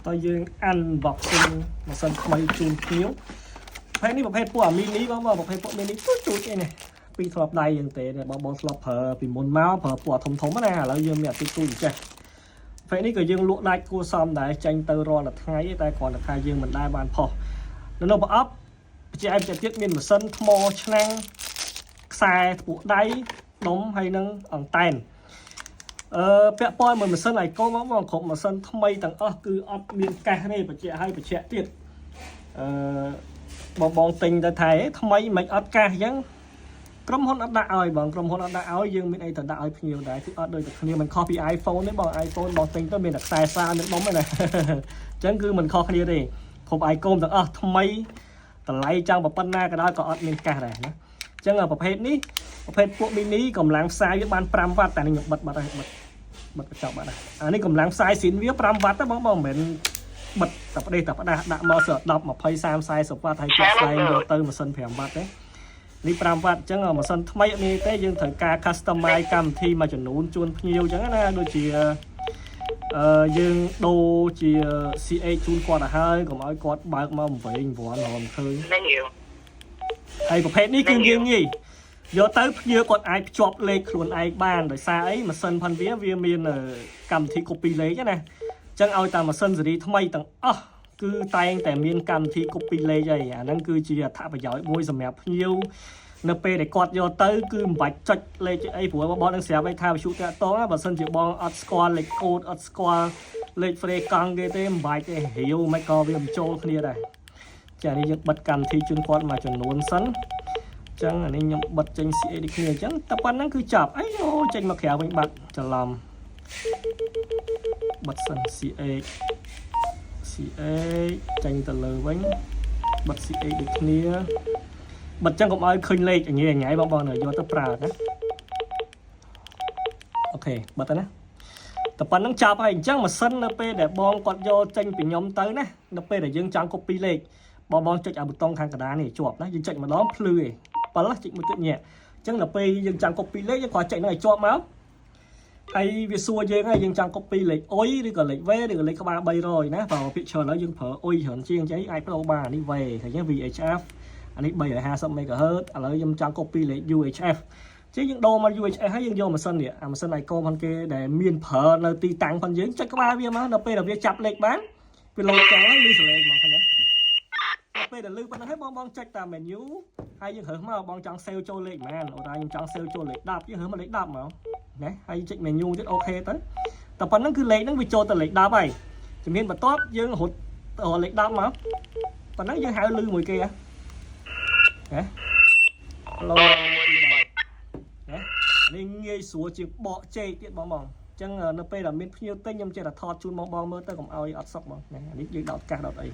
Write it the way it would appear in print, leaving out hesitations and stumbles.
ហើយយើង unboxing ម៉ាស៊ីនថ្មីជូនភ្ញៀវប្រភេទនេះប្រភេទពួកអា mini បងបងប្រភេទពួក mini ទូចទូចអីនេះពីរធ្លាប់ដៃយ៉ាងទេបងបងធ្លាប់ប្រើពីមុនមកប្រើពួកធំធំណាឥឡូវយើងមានអាទូចទូចចេះប្រភេទនេះក៏យើងលក់ដាច់គួរសមដែរចេញទៅរាល់តែថ្ងៃតែគ្រាន់តែថាយើងមិនដែលបានផុសនៅប្រអប់បច្ចេកវិទ្យាទៀតមានម៉ាស៊ីនថ្មឆ្នាំងខ្សែថ្ពួកដៃដុំហើយនឹងអង្តែន ពាក់ព័ន្ធមួយម៉ាស៊ីន Icom មកបងគ្រប់ម៉ាស៊ីនថ្មីទាំងអស់គឺអត់មានកាសទេបញ្ជាក់ឲ្យបញ្ជាក់ទៀតអឺបងបងទិញទៅថែថ្មីមិនអត់កាសអញ្ចឹងក្រុមហ៊ុនអត់ដាក់ឲ្យបងក្រុមហ៊ុនអត់ដាក់ឲ្យយើងមានអីទៅដាក់ឲ្យភ្ញៀវដែរគឺអត់ដូចតែគ្នាមិនខុសពី iPhone ទេបង iPhone បងទិញទៅមានតែខ្សែសារមានដុំឯណា អញ្ចឹងគឺមិនខុសគ្នាទេគ្រប់ Icom ទាំងអស់ថ្មីតម្លៃចង់ប៉ុណ្ណាក៏ដោយក៏អត់មានកាសដែរណាអញ្ចឹងប្រភេទនេះប្រភេទពួក mini កម្លាំងផ្សាយវាបាន5វ៉ាត់តែនេះខ្ញុំបិទបាត់ហើយបិទ បិទបញ្ចប់បាត់ហើយអានេះកម្លាំងផ្សាយស៊ីនវា5វ៉ាត់ទេបងបងមិនមែនបិទតែផ្ដេសតែផ្ដាស់ដាក់មកសើ10 20 30 40វ៉ាត់ហើយជាក់ស្ដែងយកទៅម៉ាស៊ីន5វ៉ាត់ទេនេះ5វ៉ាត់អញ្ចឹងម៉ាស៊ីនថ្មីអត់មានទេយើងត្រូវការ customize កម្មវិធីមួយចំនួនជូនភ្ញៀវអញ្ចឹងណាដូចជាយើងដូរជា CH ជូនគាត់ទៅហើយកុំឲ្យគាត់បើកមកវែងវ័នរមឃើញ Menu. ហើយប្រភេទនេះគឺងាយងាយយកទៅភ្ញៀវគាត់អាចភ្ជាប់លេខខ្លួនឯងបានដោយសារអីម៉ាស៊ីនផាន់វាវាមានកម្មវិធី copy លេខណាអញ្ចឹងឲ្យតែម៉ាស៊ីនស៊េរីថ្មីទាំងអស់គឺតែងតែមានកម្មវិធី copy លេខហើយអាហ្នឹងគឺជាអត្ថប្រយោជន៍មួយសម្រាប់ភ្ញៀវនៅពេលដែលគាត់យកទៅគឺមិនបាច់ចុចលេខអីព្រោះបងនឹងស្រាប់ឲ្យថាវិទ្យុតាក់តងបើសិនជាបងអត់ស្គាល់លេខកូដអត់ស្គាល់លេខហ្វ្រេកង់គេទេមិនបាច់ទេរាវមិនក៏វាមិនចូលគ្នាដែរចានេះយើងបិទកម្មវិធីជូនគាត់មួយចំនួនសិន ចឹងអានេះខ្ញុំបិទចេញ CA ដូចគ្នាអញ្ចឹងតែប៉ុណ្្នឹងគឺចប់អីអូចេញមកក្រៅវិញបាត់ច្រឡំបិទសិន CH CH ចេញទៅលើវិញបិទ CH ដូចគ្នាបិទចឹងកុំឲ្យឃើញលេខអញញ៉ៃបងបងនៅយកទៅប្រើណាOK បិទទៅណាតែប៉ុណ្្នឹងចប់ហើយអញ្ចឹងម៉ាស៊ីននៅពេលដែលបងគាត់យកចេញពីខ្ញុំទៅណានៅពេលដែលយើងចង់ copy លេខបងបងចុចអាប៊ូតុងខាងកណ្ដាលនេះជាប់ណាយើងចុចម្ដងភ្លឺឯង7ចុចមួយទៀតញាក់អញ្ចឹងដល់ពេលយើងចង់ copy លេខយើងគ្រាន់ចុចនឹងឲ្យជាប់មកហើយវាសួរយើងហើយយើងចង់ copy លេខអុយឬក៏លេខ V ឬក៏លេខក្បាល300ណាបើភាគច្រើនហើយយើងប្រើអុយច្រើនជាងអញ្ចឹងអាចប្ដូរបាននេះ V ឃើញទេ VHF អានេះ350 MHz ឥឡូវខ្ញុំចង់ copy លេខ UHF ជាងយើងដូរមក UHF ហើយយើងយកម៉ាស៊ីននេះអាម៉ាស៊ីន Icom ផងគេដែលមានប្រើនៅទីតាំងផងយើងចុចក្បាលវាមកដល់ពេលដែលវាចាប់លេខបានវាលោតចូលហើយលឺសលេងមកឃើញទេដល់ពេលដែលលឺប៉ុណ្ណឹងហើយបងបងចុចតាម menu ហើយយើងរើសមកបងចង់ save ចូលលេខប៉ុន្មានអូតែខ្ញុំចង់ save ចូលលេខ10យើងរើសមកលេខ10មកណាហើយចុច menu ទៀត OK ទៅតែប៉ុណ្្នឹងគឺលេខហ្នឹងវាចូលទៅលេខ10ហើយជំហានបន្ទាប់យើងរត់ទៅរកលេខ10មកប៉ុណ្ណឹងយើងហៅលឺមួយគេហ៎ណាឡូណានេះងាយស្រួលជាងបកចេកទៀតបងបងអញ្ចឹងនៅពេលដែលមានភ្ញៀវទិញខ្ញុំចេះតែថតជូនបងបងមើលទៅកុំឲ្យអត់សុខបងណានេះយើងដោតកាសដោតអី